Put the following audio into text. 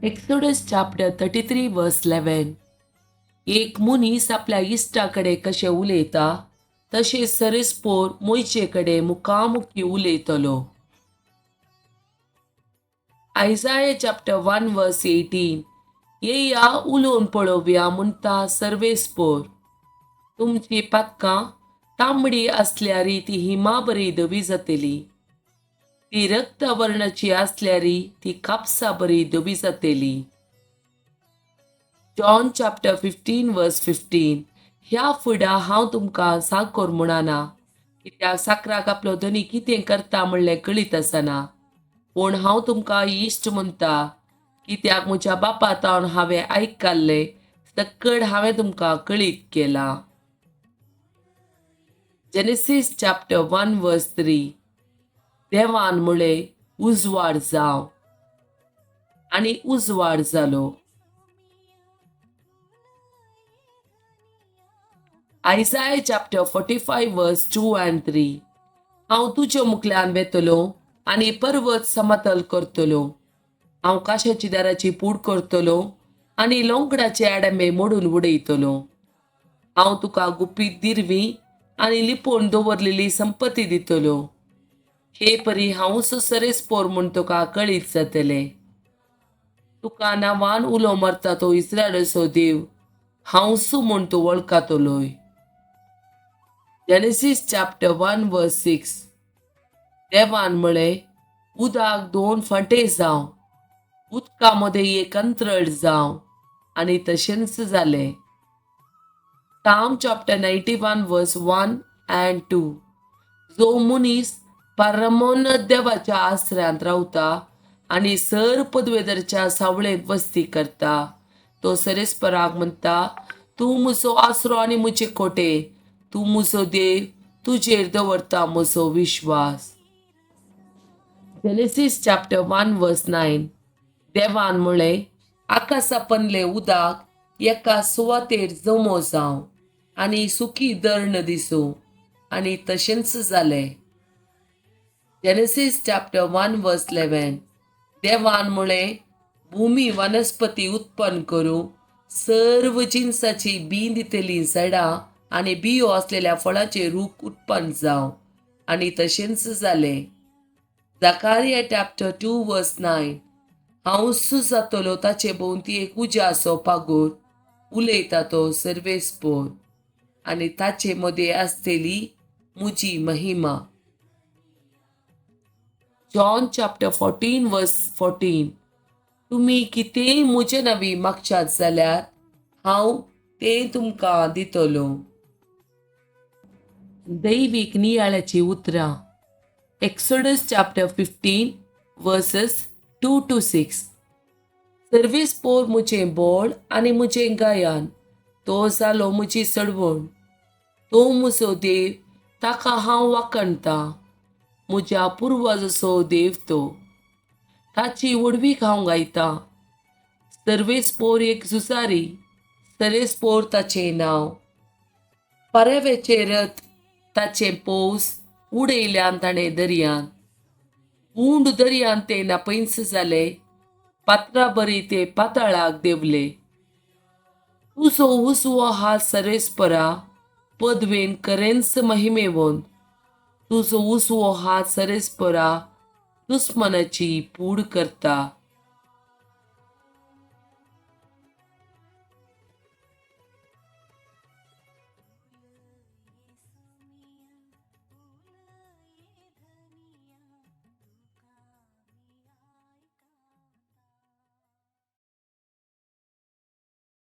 Exodus chapter 33 verse 11. एक मनीस आपल्या इश्टा कडेन कशें उलयता तशें सरेस्पोर मोयचे कडेन मुखामुखी उलयतलो. Isaiah chapter 1 verse 18. येया उलोवन पळोवया म्हणटा सर्वेस्पोर. तुमची पातकां तांबडी आसल्यार ती हिमा बरी धवी जातली, ती रक्तवर्णाची आसल्यार ती कापसा बरी धवी जातली. John chapter 15 verse 15. ह्या फुडा हांव तुमकां साकोर म्हणना, कित्याक साकराक आपलो धनी कितें करता म्हणलें कळीत आसना, पूण हांव तुमकां इश्ट म्हणटा, कित्याक म्हज्या बापा तावन हांवें आयकल्लें सक्कड हांवें तुमकां कळीत केलां. Genesis chapter 1 verse 3. देवान म्हळें, उजवाड जावं, आनी उजवाड जालो. Isaiah chapter 45 verse 2 and 3. हांव तुज्या मुखल्यान वेतलो आनी पर्वत समतल करतलो. हांव काशाची दाराची पूड करतलो आनी लोंकडाचे आडमे मोडून उडयतलो. हांव तुका गुपीत दिरवी आनी लिपोवन दवरलेली संपत्ती दितलो. हे परी हांवूच सरेस्पोर म्हूण तुका कळीत जातलें. तुका नांवान उलो मारता तो इस्रायलाचो देव हांवूच म्हूण तूं वळखतलोय. Genesis chapter 1 verse 6. देवान म्हळें, उदक दोन फांटे जावं, उदका मदें एक अंतरळ जावं, आनी तशेंच जालें. Psalm chapter 91 verse 1 and 2. जो मनीस परमोन्नत देवाच्या आसऱ्यांत रावता आनी सर पदवेदरच्या सावळेंत वस्ती करता, तो सरेस्पराक म्हणटा, तूं म्हजो आसरो आनी म्हजे कोटे, तूं म्हजो देव, तुजेर दवरता म्हजो विश्वास. Genesis chapter 1 verse 9. देवान म्हळें, आकाशा पनलें उदक एका सुवातेर जमो जावं आनी सुकी दर्ण दिसूं, आनी तशेंच जालें. Genesis chapter 1 verse 11. देवान म्हळें, भुमी वनस्पती उत्पन्न करूं, सर्व जिनसाची बीं दितलीं झाडां आनी बियो आसलेल्या फळाचे रूख उत्पन्न जावं, आनी तशेंच जालें. Zechariah chapter 2 verse 9. हांव जातलो ताचे भोंवती एक उज्याचो पागोर, उलयता तो सर्वेस्पोर, आनी ताचे मदें आसतली म्हजी महिमा. John chapter 14 verse 14. तुमी कितेंय म्हजे नांवी मागशात जाल्यार हांव तें तुमकां दितलो. दैवीक नियाळाची उतरां. Exodus chapter 15 verses 2 to 6. सर्वेस्पोर म्हजें बोळ आनी म्हजें गायन, तो जालो म्हजी चडवण. तो म्हजो देव, ताका हांव वाखणतां. म्हज्या पुर्वजाचो देव तो, ताची व्हडवीक हांव गायतां. सर्वेस्पोर एक झुजारी, सरेस्पोर ताचें नांव. परेवेचे रथ ताचें पोस उडयल्यान ताणें दर्यान. उंड दर्यान ते नापैंस जाले, पात्रा बरी ते पातळाक देंवले. तुजो उजवो हात सरेस्परा पदवेन करेंच महिमेवन. तुजो उजवो हात सरेस्परा दुस्मनाची पूड करता.